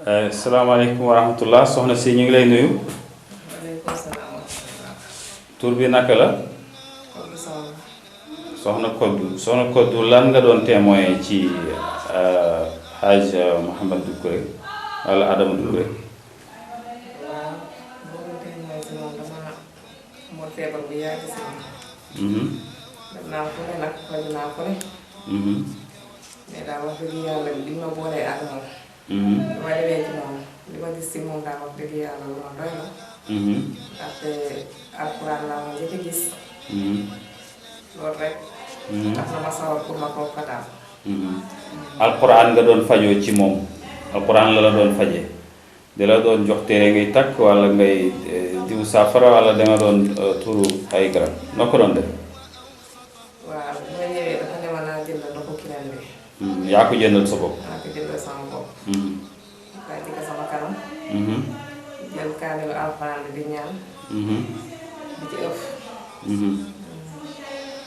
Assalamualaikum warahmatullah soxna si ñu ngi lay nuyu. waaleykum salaam. tur bi naka la. Kodou Sow. soxna Kodou lan nga doon témoin ci Haj Mouhamed Doucouré wala Adama Doucouré. waaw boo doon témoin si moom dama amoon feebar bu yàgg si moom. dem naa fu ne nag faju naa fu ne. mais daal wax dëgg yàlla li ma boolee ak moom. li ma demee ci moom li ma gis si moom daal wax dëgg yàlla lu ma doy la. ndaxte alxuraan laa ma njëkk a gis. loolu rek. tax na ma sawar pour ma toog fa daal. alquran nga doon fajoo ci moom alquran la doon faje di la doon jox téere ngay takk wala ngay diw saafara wala danga doon turu ay garab noo ko doon def. waaw bu ma ñëwee dafa ne ma naa jënd ndoxu kireen bi. yaa ko jëndal sa bopp. maa ko jëndal sama bopp. daa jëkk sama kanam. jël kaamilu alxuraan bi di ñaan. di ci ëff.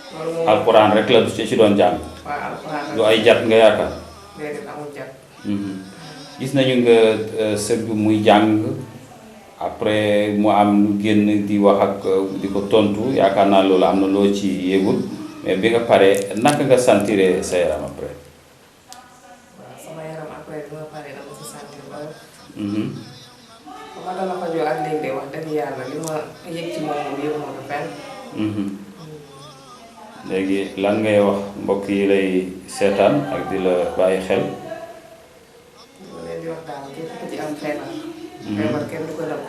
loolu moom alquran rek la du ci doon jàng. waaw alxuraan rek du ay jat nga yaakaar. léegi amul jàpp. gis nañu nga sëgg muy jàng après mu am lu génn di wax ak di ko tontu yaakaar naa loolu am na loo ci yëgul mais bi nga paree naka nga sentiré sa yaram après. waaw sama yaram après bi ma paree dama ci sentir ba. ba ma dala fajoo ak léegi de wax dëgg yàlla li ma yëg ci moom moom yëgu ma ko fenn. léegi lan ngay wax mbokk yi lay seetaan ak di la bàyyi xel. li ma leen di wax daal képp ku ci am feebar. feebar kenn du ko nëbb.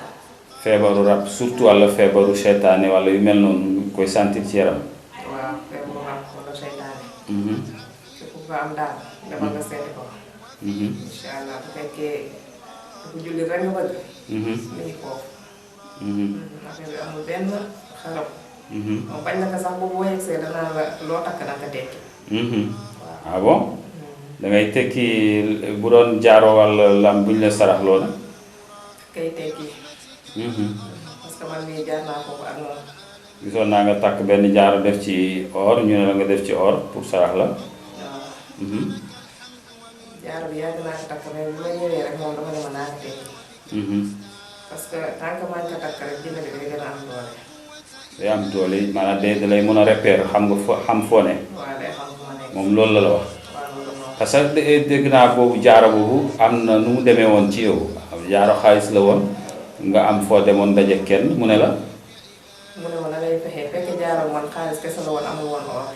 feebaru rab surtout walla feebaru seytaane walla yu mel noonu nga koy sentir ci yaram. waaw feebaru rab wala seytaane. képp ku ko am daal demal nga seeti ko. incha allah bu fekkee bu jullit rek nga bëgg. mi ngi foofu. affaire bi amul benn xarab. moom bañ na ko sax boobu boo yegsee danaa la loo takk da nga tekki. ah bon da ngay tekki bu doon jaaro walla lam buñ la sarax loo nag. kay tekki. parce que man mii jaar naa foofu ak moom. gisoon naa nga takk benn jaaro def ci or ñu ne la nga def ci or pour sarax la. waaw. jaaro bi yàgg naa ko takk mais bi ma ñëwee rek moom dama ne ma naa ko tekki. parce que tant que maa ngi ko takk rek dina bi day gën a am doole. day am doole maanaam da lay mën a repérer xam nga xam foo ne. waaw day xam fu ma nekk. moom loolu la la wax. waaw loolu la parce que dégg naa boobu jaaro boobu am na nu mu demee woon ci yow jaaro xaalis la woon nga am foo demoon daje kenn mu ne la. mu ne ma na lay fexe fekk jaaro man xaalis kese la woon amul woon or.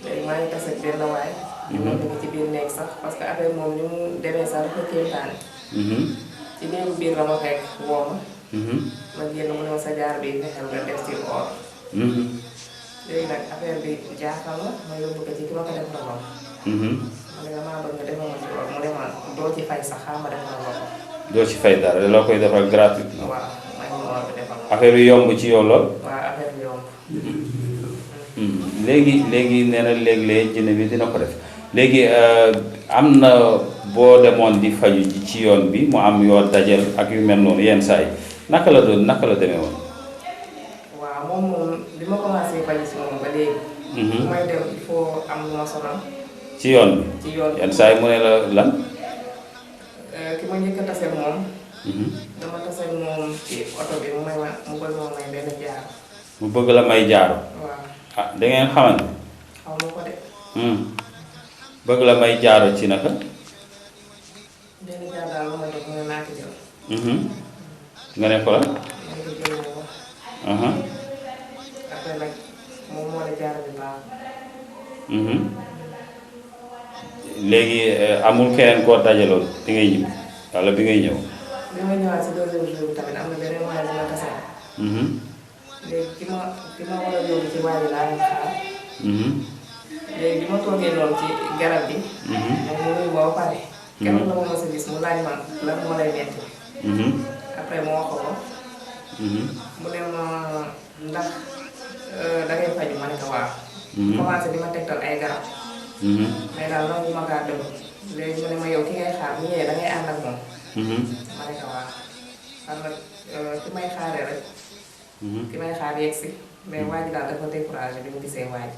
léegi maa ngi tase ak benn waay. ñu ngi ci biir néeg sax parce que affaire moom ni mu demee sax dafa kéemtaane. ci néegu biir la ma fekk woo ma. ma génn mu ne ma sa jaar bi fexeel nga def ci or. léegi nag affaire bi jaaxal ma yóbbu ko ci ki ma ko defaroon. ma ne damaa bëgg nga defal ma ci or mu ne ma doo ci fay sax xaaral ma defal ma ko. doo ci fay dara loo koy defal gratuitement. waaw maa ngi or bi defal ma. affaire yu yomb ci yow lool. waaw affaire bi yomb. léegi nee na léeg-léeg jinne bi dina ko def léegi am na boo demoon di faju ji ci yoon bi mu am yoo dajal ak yu mel noonu yenn saa yi naka la demee woon. waaw moom bi ma commencé faju si moom ba léegi. bu may dem il faut am lu ma sonal. ci yoon bi ci yoon bi yenn saa yi mu ne la lan. ki ma njëkk a tase moom. dama tase moom ci oto bi mu bëgg ma may benn jaar. mu bëgg la may jaaro. waaw. ah da ngeen xamante. xaw ma ko de. bëgg la may jaaro ci naka. benn jaar daal lu ma def mu ne naa ko jël. nga ne ko la. ma ne ko jël ma ko. après nag moom moo ne jaar bi baax. léegi amul keneen koo dajaloon bi ngay ñëw walla bi ngay ñëw. bi ma ñëwaat si deuxième jour bi tamit am na beneen waay bu ma tase. léegi ki ma war a yóbbu ci waay bi laa leen xaar. léegi bi ma toogee noonu ci garab bi. moom mu nuyu ba pare. kenn la ma mos a gis mu laaj ma lan moo lay metti. après ma wax ko. mu ne ma ndax dangay faju ma ne ko waaw. commencé di ma tegtal ay garab. mais daal nangu ma kaa dëgg. léegi mu ne ma yow ki ngay xaar bu ñëwee dangay ànd ak moom. ma ne ko waaw. xam nga ki may xaaree rek ki may xaar yegg si mais waa ji daal dafa découragé bi mu gisee waa ji.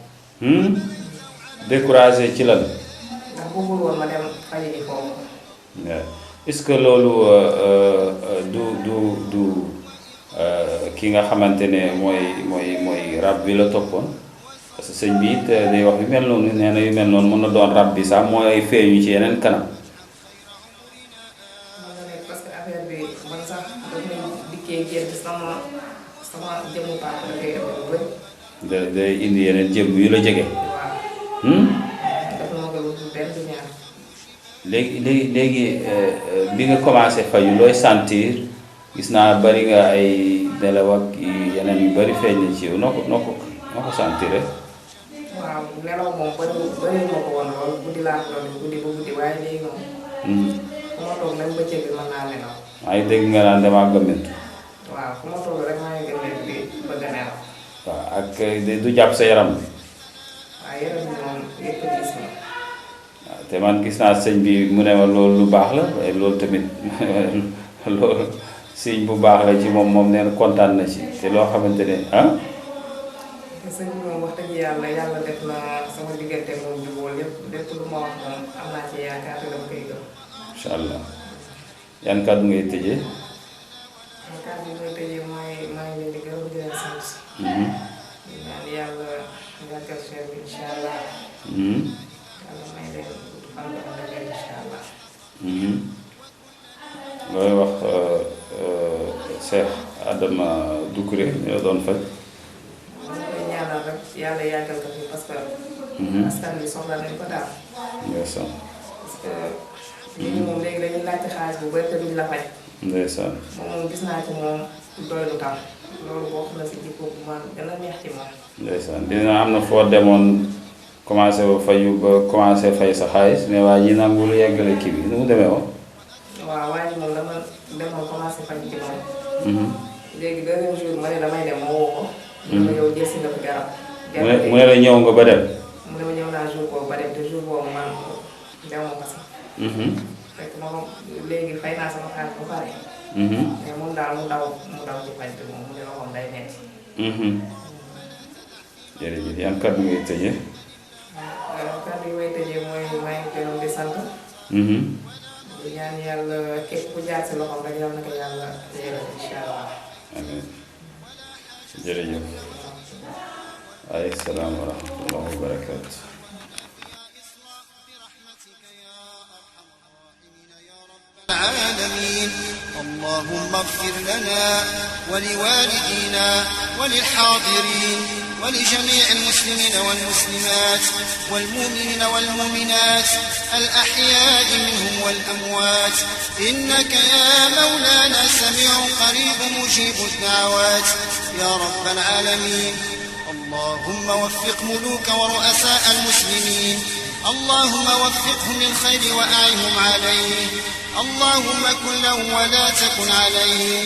découragé ci lan. ndax bëggul woon ma dem faji ji foofu. est-ce que loolu du ki nga xamante ne mooy rab bi la toppoon parce que sëñ bi it day wax yu mel noonu nee na yu mel noonu mën na doon rab bi sax mooy feeñu ci yeneen kanam. parce que affaire bi man sax dafay dikkee génn sama jëmmu papa dafay indi lu bëri. day indi yeneen jëm yu la jege. waaw. dafa ma koy wutul benn du ñaar. léegi bi nga commencé faju looy sentir gis naa bari nga ay nelaw ak yeneen yu bari feeñ na ci yow noo ko sentir rek. waaw nelaw moom bëri ma ko woon lool guddi laa ko doon guddi ba guddi waaye léegi moom. fu ma toog même bëccëg bi mën naa nelaw. maa ngi dégg nga naan damaa gëmmentu. waaw fu ma toog rek maa ngi gëmmentu di bëgg a nelaw. waaw ak du jàpp sa yaram bi. waaw yaram bi moom yëpp gis na. waaw te man gis naa sëñ bi mu ne ma loolu lu baax la waaye loolu tamit loolu sëñ bu baax la ci moom nee na kontaan na ci te loo xamante ne ah. te sëñ bi moom wax dëgg yàlla def na sama diggante moom jubóo lépp lu ma wax moom am naa ci yaakaar te dama koy gëm. incha allah yan kàddu ngay tëjee. kàddu yi may tëjee mooy maa ngi leen di gërëm di leen sant. di ñaan yàlla yàggal chaîne bi incha allah. yàlla may leen fan bu ànd ak incha allah. looy wax Cheikh Adama Doucouré ñu la doon faj. ma koy ñaanal rek yàlla yàggal ko fi parce que. askan bi soxla nañ ko daal. ndeysaan. parce que nit ñi moom léegi dañuy laajte xaalis bu bëri te duñ la faj. ndeysaan. moom gis naa ci moom doylu tam loolu bokk na si jikko bu man gën a neex ci moom. ndeysaan dina am na foo demoon commencé fayu ba commencé fay sa xaalis mais waa ji nangu lu yeggale kii bi nu mu demee woon. waaw waa ji moom dama demoon commencé faj ci moom. léegi deuxième jour ma ne damay dem ma woo ko. mu ne yow jël si nga fi garab. mu ne la ñëw nga ba dem. mu ne ma ñëw naa jour boobu ba dem te jour boobu man dem ma ko sax. fekk moom léegi fay naa sama xaalis ba pare. mais moom daal mu daw ci faj bi moom mu ne loxoom day metti. jërëjëf yan kàddu ngay tëjee. kàddu yi may tëjee mooy maa ngi gërëm di sant. di ñaan yàlla képp ku jaar si loxoom rek yàlla na ko yàlla leeral incha allah. amiin jërëjëf. waaleykum salaam wa rahmatullahi wa barakaatu. العالمين اللهم اغفر لنا ولوالدينا وللحاضرين ولجميع المسلمين والمسلمات والمؤمنين والمؤمنات الأحياء منهم والأموات إنك يا مولانا سميع قريب مجيب الدعوات يا رب العالمين اللهم وفق ملوك ورؤساء المسلمين اللهم وفقهم للخير وأعنهم عليه اللهم كن لهم ولا تكن عليهم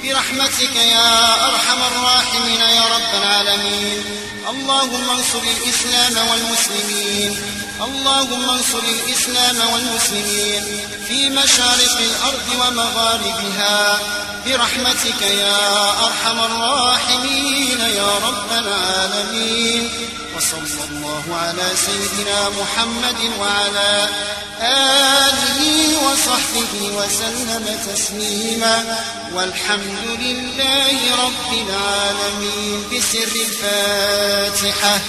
برحمتك يا أرحم الراحمين يا رب العالمين اللهم انصر الإسلام والمسلمين اللهم انصر الإسلام والمسلمين في مشارق الأرض ومغاربها برحمتك يا أرحم الراحمين يا رب العالمين وصلى الله على سيدنا محمد وعلى آله وصحبه وسلم تسليما والحمد لله رب العالمين بسر الفاتحة.